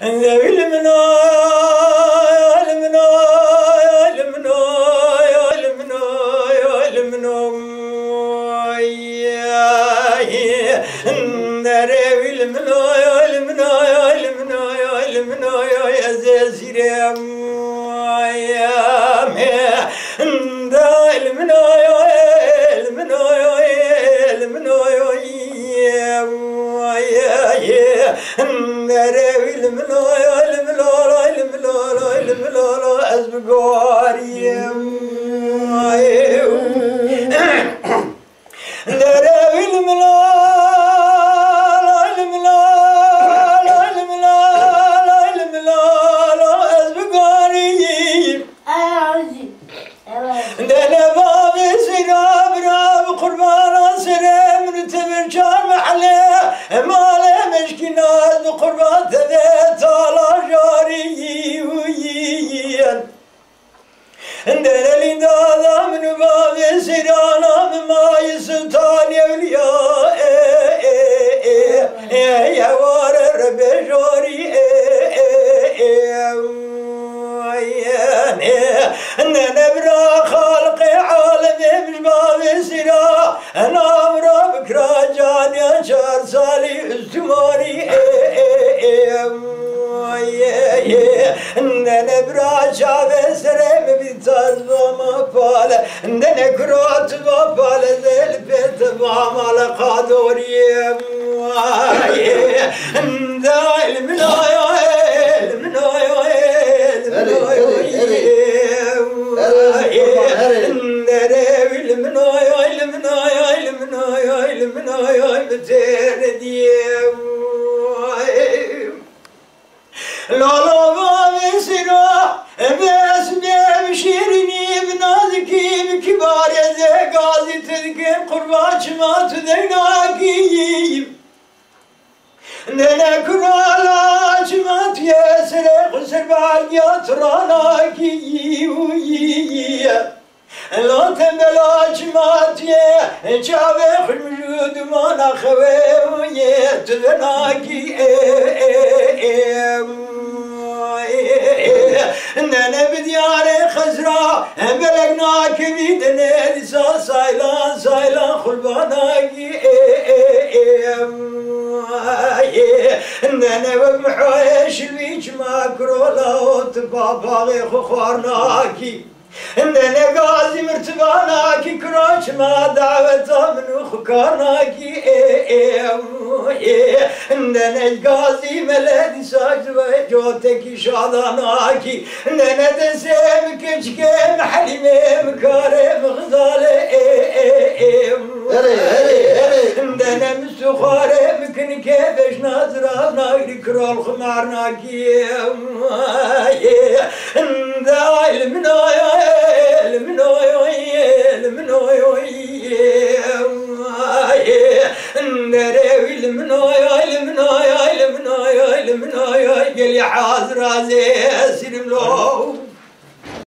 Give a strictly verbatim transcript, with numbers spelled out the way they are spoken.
Lewî li min ay, li min ay, li min ay, li min ay, li min ay. Derewî li min ay, li min ay, li min ay, li min ay, ez ê zîrem. Derewî li min ay, li min ay, li min ay, li min ay, ez bi gariyim. Derewî li min ay, li min ay, li min ay, li min ay, ez bi gariyim. Dene bavê sira bira bi qurbana serê min, tevin çar mehle malê meşkîna, ez bi qurban tevê tala jarî. Dene lî dada min û bavê sirana min, mayî sultan ewliya, e, e, e, e, ye ware rebê jorî, e, e, e, e. Nene bira xalqê alemê min bavê sira, nav ra bikra caniya çar salî üstümarî, e, e, e, e, e. Nene bira çavê serê min bî taz bama pale, nene kura tu ba pale, zel pê te ba male qadorî, e. Ay, e. Dayl min ay, ay, min ay, ay, min ay, ay. Dere wil min ay, ay, min ay, ay, min ay, ay, min ay, ay, bi têr diye. Lala bavê sira, bes bê şîrînî, bi nazikî, bi kibarê zê gazî, tu dikin qurba çima tu deynakî. Nene kurala çimatiye serê xwe ser balgiya tiranakî. La tembela çimatiye çavê xwe ji dumana xewê tu venakî. Nene bi diyarê xezra belek nakevî dine dîsa saylan saylan xulbanakî. Nene wek mihoyê şilvî çima kirola û tu papaxê xwe xwarnakî. Nene gazî mirtibanakî kiro çima daweta min û xwe karnakî. Nene gazî mele dîsa ji we cotekî şadanakî. Nene destê min keçikê min helîmê min karê min xizalê. Herê, herê, herê. Dene min suxarê min kinikê bejna zira nagri kral xumar nakî. Dayl min ay, ay, min ay, ay, min ay, ay. Derewî li min ay, ay, li min ay, ay, li min ay, ay, li min ay, ay. Gelî hazir azê sirim lo.